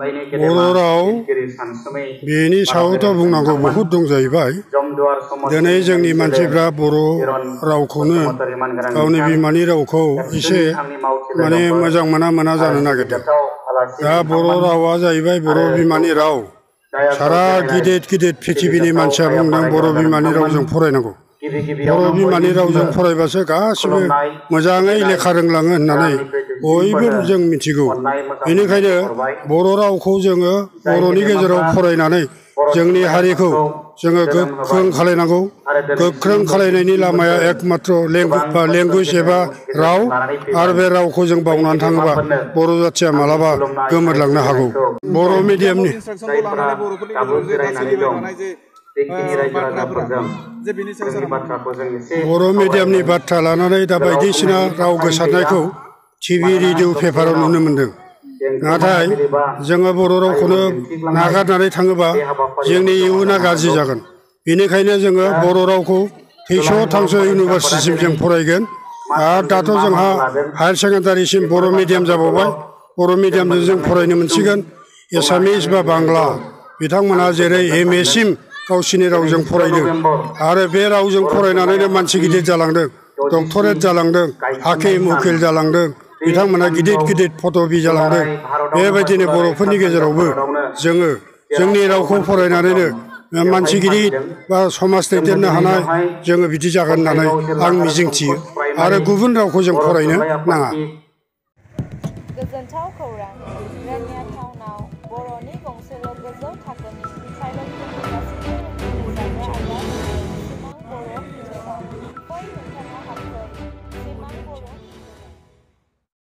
बर' राव बेनि सायावथ' बुंनांगौ बहुद दं जाहैबाय। दिनै जोंनि मानसिफ्रा बर' रावखौनो गावनि बिमानि रावखौ एसे माने मोजां मोना जानो नागिरदों। दा बर' रावा जाहैबाय बर' बिमानि राव। सारा गिदिर प्रिथिबिनि मानसिया बुंदों बर' बिमानि रावजों फरायनांगौ। बर' बिमानि रावजों फरायबासो गासिबो मोजाङै लेखा रोंलाङो होननानै बयबो जों मिथिगौ। बेनिखायनो बर' रावखौ जोङो बर'नि गेजेराव फरायनानै जोंनि हारिखौ जोङो गोख्रों खालायनांगौ। गोख्रों खालायनायनि लामाया एकमात्र लेंगुवेज एबा राव, आरो बे रावखौ जों बावनानै थाङोबा बर' जाथिया मालाबा गोमोरलांनो हागौ। बर' मिडियामनि बाथ्रा लानानै दा बायदिसिना राव गोसारनायखौ टिभि, रेडिअ, पेपाराव नुनो मोनदों। नाथाय जोङो बर' रावखौनो नागारनानै थाङोबा जोंनि इयुना गाज्रि जागोन। बेनिखायनो जोङो बर' रावखौ थैस' थांस' इउनिभारसिटिसिम जों फरायगोन। आरो दाथ' जोंहा हायार सेकेन्डारिसिम बर' मिडियाम जाबावबाय। बर' मिडियामजों जों फरायनो मोनसिगोन। एसामिस बा बांला बिथांमोनहा जेरै MA सिम गावसिनि रावजों फरायदों आरो बे रावजों फरायनानैनो मानसि गिदिर जालांदों, डक्टरेट जालांदों, हाकिम उकिल जालांदों, बिथांमोना गिदिर पदबि जालांदों। बेबायदिनो बर'फोरनि गेजेरावबो जोङो जोंनि रावखौ फरायनानैनो मानसि गिदिर बा समाज दैदेननो हानाय जोङो बिदि जागोन होननानै आं मिजिंथियो। आरो गुबुन रावखौ जों फरायनो नाङा। गोजोनथाव खौरां, रानिया टाउनाव बर'नि गंसेल' गोजौ थाखोनि प्राइभेट कलेज गासिबो रोखोमनि जाग्रा आदार मोनो। सिमां बर' हटेलाव। फै नोंथाङा